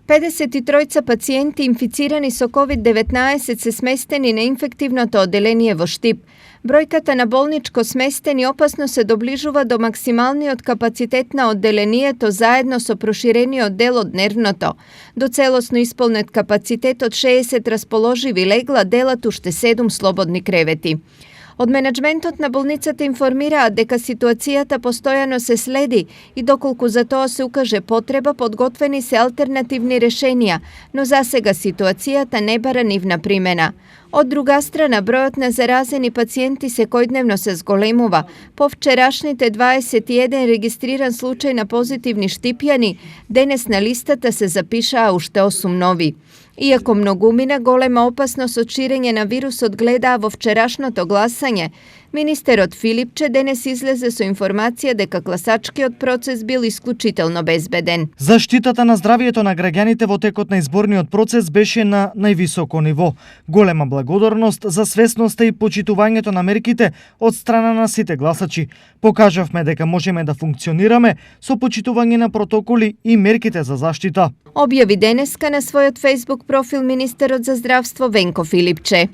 53 пациjenти инфицирани со COVID-19 се сместени на инфективното оделение во Штип. Бројката на болничко сместени опасно се доближува до максималниот капацитет на оделението заедно со проширениот дел од нервното. До целосно исполнет капацитет од 60 расположиви легла делат уште 7 слободни кревети. Од менеджментот на болницата информираат дека ситуацијата постојано се следи и доколку за тоа се укаже потреба, подготвени се алтернативни решенија, но засега ситуацијата не бара нивна примена. Од друга страна, бројот на заразени пациенти секојдневно се зголемува. По вчерашните 21 регистриран случај на позитивни штипјани, денес на листата се запишаа уште 8 нови. Иако многумина, голема опасност од ширење на вирусот гледаа во вчерашното гласање, министерот Филипче денес излезе со информација дека гласачкиот процес бил исклучително безбеден. Заштитата на здравието на граѓаните во текот на изборниот процес беше на највисоко ниво. Голема благодарност за свесноста и почитувањето на мерките од страна на сите гласачи. Покажавме дека можеме да функционираме со почитување на протоколи и мерките за заштита. Објави денеска на својот Facebook профил министерот за здравство Венко Филипче.